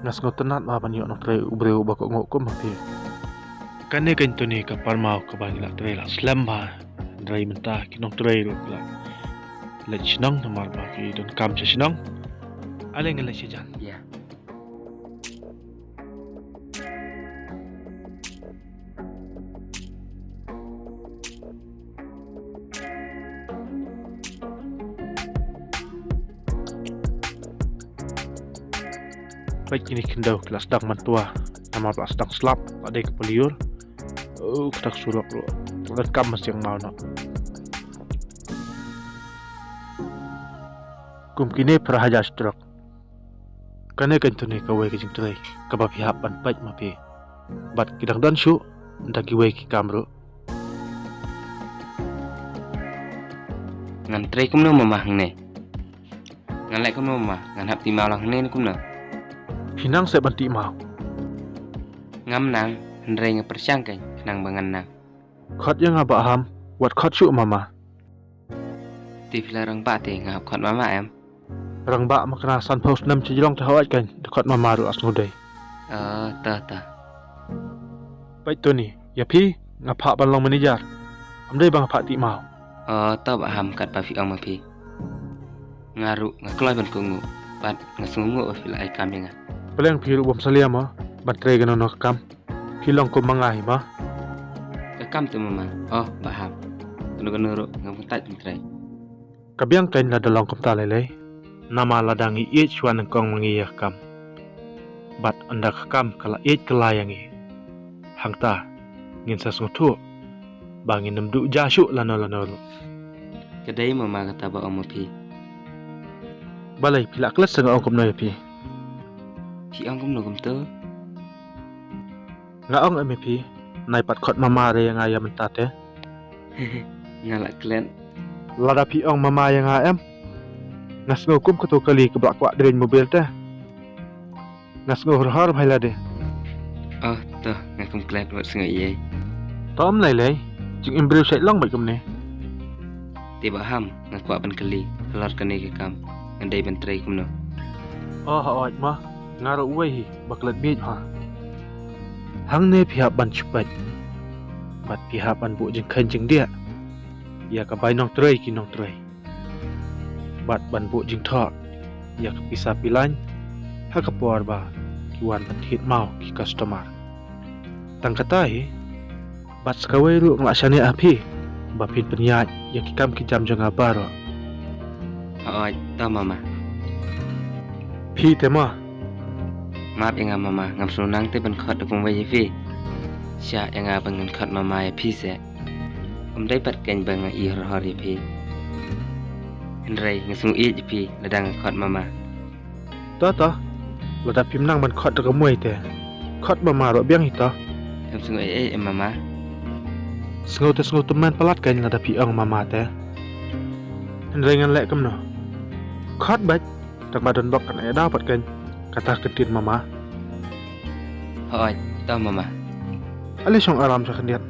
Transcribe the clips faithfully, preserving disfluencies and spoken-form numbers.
Nga sngewtynnat bha ban ïoh nongtrei u briew uba kohnguh kum ma phi. Kane ka Anthony ka parmaw kaba ngi la trei la slem bha. Hynrei mynta ki nongtrei ruh ki la leit shnong namar ba ki donkam sha shnong. Ale ngi leit sha jan. Ïa. Peit kine ki khyndew ki la sdang ban twa namar ba la sdang slap, la dei ka polyur. Oh, ka dak surok ruh la donkam ban siang maw noh. Kum kine phra hajar shi trok. Kane ka Anthony kawei ka jingtrei kaba phi hap ban peit ma phi. Bad ki dang don shuh da kiwei ki kam ruh. Ngan trei kumno mama hangne? Ngan leh kumno mama? Ngan hap tih maw lang hangne ne kumno? Phi nang seh ban tih maw? Ngam nang, hynrei nga pyrshang kein khnang ba ngan nang. Khot ïa nga Bah Ham, wat khot shuh mama. Te phi la rangbah te nga hap khot mama em? Rangbah ma kane sanphew snem sha jrong te hooid kein, da khot mama ruh la sngewdei. Oh, to to. Peit Tony, ïa phi nga phah ban long manager. Ym dei ba nga phah tih maw. Oh, to Bah Ham, katba phi ong ma phi. Nga ruh nga kloi ban kohnguh bad nga sngewnguh ba phi la ai kam ïa nga. Pleng phi ruh bym salia mo ban trei kano kano ka kam. Phi long kum ma nga hi mo. Ka kam te mama. Oh Bah Ham, kano kano ruh ngam kyntait ban trei. Ka biang kein lada long kumta lei lei. Namar lada ngi ïeit shuwa nyngkong ma ngi ïa ka kam, bad ynda ka kam ka la ïeit kylla ïa ngi, hangta ngin sa sngewthuh ba ngin ym duh ja shuh lano lano ruh. Ka dei mama kata ba ong ma phi. Balei phi la klet sa nga ong kumno ïa phi? Phi ong kumno kumto? Nga ong em ïa phi, nai pat khot mama re ïa nga ïa mynta te. Nga la klet. Lada phi ong mama ïa nga em, nga sngew kum kato kali kaba la kwah dreiñ mobil te. Nga sngew hor hor bha ïa lade. Oh to, nga kum klet wat sngew ei ei. To ym lei lei, jingim briew shait long beit kumne. Te Bah Ham, nga kwah ban kylli halor kane ka kam, ngan dei ban trei kumno? Oh hooid ma, nga ruh uwei hi ba klet bieit ha. Hangne phi hap ban shu peit bad phi hap ban buh jingkheiñ jingdiah ïa ka bai nongtrei ki nongtrei, bad ban buh jingthoh ïa ka pisa pilain ha ka por ba ki wan ban thied maw ki customer. Tang kata hi, bad sa kawei ruh nga la shaniah ha phi ba phin pynïaid ïa ki kam ki jam jong nga baroh. Hooid to mama. Phi te ma. Map ïa nga mama, ngam sngewtynnat te ban khot da kumwei ïa phi. Shah ïa nga ban ngan khot mama ïa phi seh. Ym dei pat kein ba nga i hor hor ïa phi, hynrei nga sngew ïeit ïa phi lada nga khot mama. To to, lada phim nang ban khot da kumwei te khot mama ruh biang hi to. Em sngew ei ei em mama. Sngew te sngew tymmen palat kein lada phi ong mama te. Hynrei ngan leh kumno? Khot beit, tang ba don bok kan ai daw pat kein, kata ka ktien mama. Hooid to mama. Ale shong aram sha khyndiat.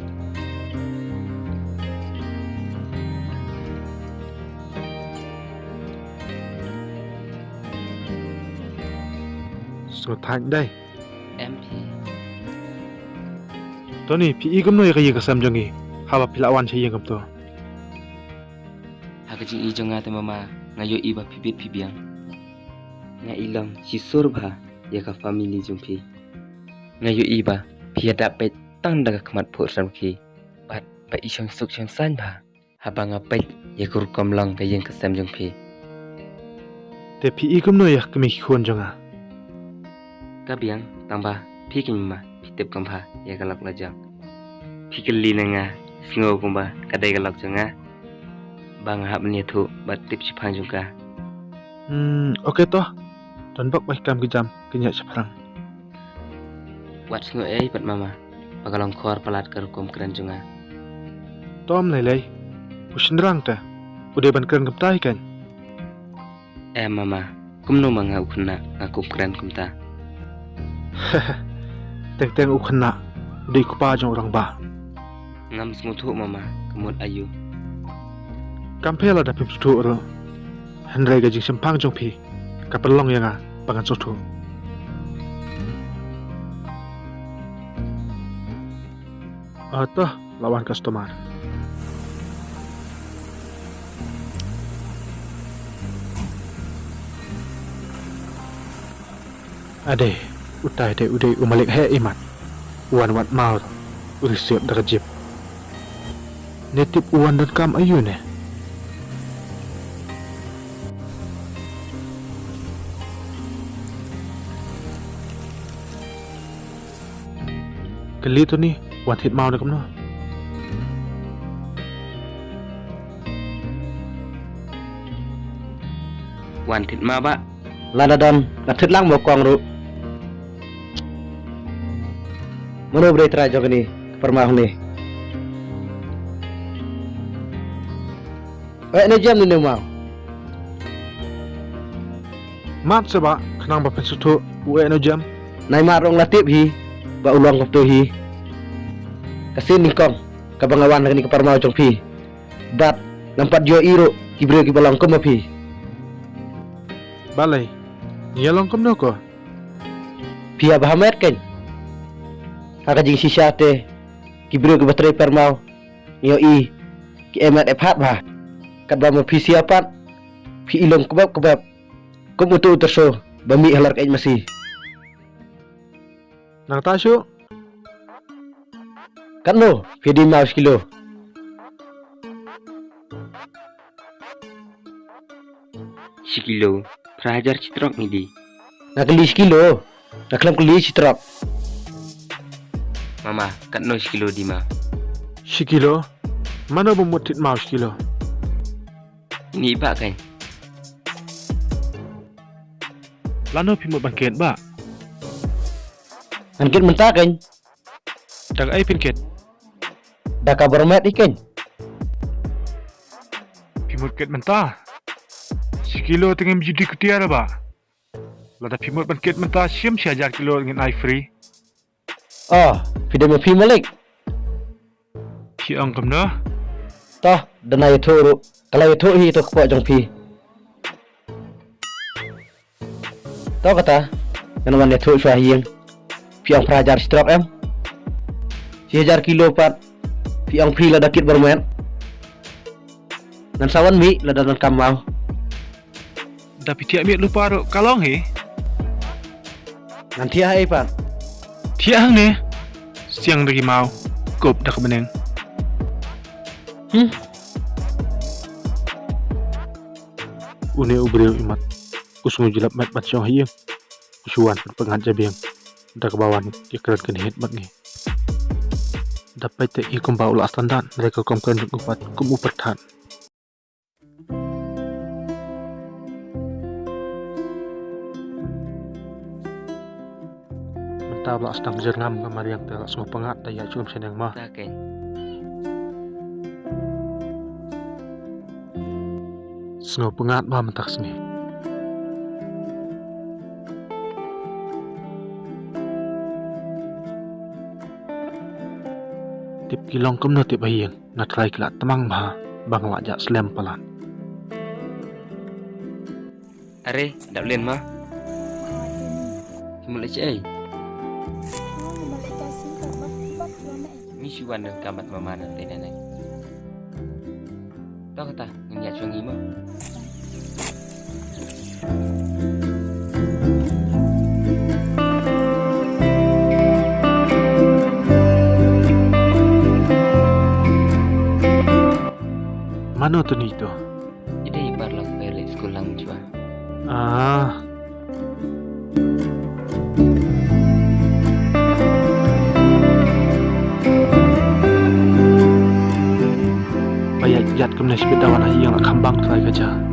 Sngewthuh dei. Em phi. Tony, phi i kumno ïa ka ïing ka sem jong ngi haba phi la wan sha ïing kumto? Ha ka jingïohi jong nga te mama, nga ïohi ba phi bit phi biang. Nga i long shisur bha ïa ka family jong phi. Nga ïohi ba phi ïadap beit tang da ka khmat phuh rem ki, bad ba i shong suk shong saiñ bha. Haba nga peit ïa ka rukom long ka ïing ka sem jong phi. Te phi i kumno ïa ka kmie ki khun jong nga? Ka biang, tang ba phi keiñ mama phi tip kham bha ïa ka lok la jong. Phi kylli na nga, sngew kumba ka dei ka lok jong nga. Ba nga hap ban ïathuh bad tip shaphang jong ka. Hmm, okay to. Don bok ba ki kam ki jam kin ïaid shaphrang. Wat sngew ei pat mama, ba ka long khor palat ka rukom kren jong nga. To ym lei lei. U shynrang te u dei ban kren kumta hi keiñ. Em mama, kumno ma nga u khynnah nga kum kren kumta. Teng teng u khynnah u dei u kpa jong u rangbah. Ngam sngewthuh mama, ka mut aïu? Kam pher lada phim sngewthuh ruh. Hynrei ka jingshemphang jong phi ka pynlong ïa nga ba ngan sngewthuh. Ah, to, la wan customer. Ade, utai te u dei u malik heh imat. Wan wat mar u receive da ka jeep. Ne tip u wan donkam aïu ne? Kylli to ni, wan thied maw ne kumno? Wan thied maw bah? Lada don, la thied lang mo kong ruh. Mano u briew trai jong kane ka pyrmaw hangne? Eh, ne jem ne maw? Mat seh bah, khnang ba phin sngewthuh u eh ne jem. Nai mat ruh nga la tip hi ba u long kumto hi. Ka sien nyngkong kaba nga wan ha kane ka pyrmaw jong phi. Bad ngam pat ïohi ruh ki briew kiba long kum ma phi. Balei? Ngi ïa long kumno ko? Phi ïa bha met keiñ. Ha ka jingshisha te ki briew kiba trei pyrmaw ngi ïohi ki eh met eh phad bha. Katba ma phi sha pat phi i lum kbab kbab kum uto u tyrso ba mih halor ka ïing masi. Nangta shuh. Katno phi die maw shi kilo? Shi kilo phra hajar shi trok ngi die. Nga kylli shi kilo. Nga khlem kylli shi trok. Mama, katno shi kilo die maw? Shi kilo? Mano ba mut thied maw shi kilo? Ini bah keiñ. Lano phi mut ban kit bah? Ngan kit mynta keiñ. Da kaei phin kit? Da ka bor met hi keiñ. Phi mut kit mynta? Shi kilo te ngim ju die kutiar bah. Lada phi mut ban kit mynta shim shi hajar kilo ngin ai free. Oh, phi dei ma phi malik? Phi ong kumno? To, da nai ïathuh ruh. Ka la ïathuh hi to kpoh jong phi. To kata, ngan wan ïathuh shuwa ha ïing. Phi ong phra hajar shi trok em? Shi hajar kilo pat. Phi ong phi lada kit bor met. Ngan sa wan mih lada donkam maw. Da phi thiah miet lypa ruh ka long hi. Ngan thiah ei pat? Thiah hangne. Siang da ki maw. Kup da ka bneng. Hmm. Une u briew imat u sngew jlep met ban shong ha ïing. U shu wan pynpyngngad jabieng da kaba wan ïakren kynhied bad ngi. Da peit te i kumba u la standard, hynrei ka rukom kren jong u pat kum u pyrthat. Mynta ba la sdang jyrngam ka mariang te la sngewpyngngad da ïa shu shaneng ma. Ta keiñ. Sngewpyngngad ma mynta ka sngi. Tip ki long kumno tip ha ïing. Nga trai ki la tmang bha ba nga la jah slem palat. Are, dap len ma. Ki mut leit shaei? Mi shu wan dang kamat mama na te na nai. To kata, ngin ïa shong i ma. Man Ano to ni to. Ida i paralok pele school lang jua. Ah. Ba ïaid ïaid kumne shibit da wan ha ïing la kham bang trai ka ja.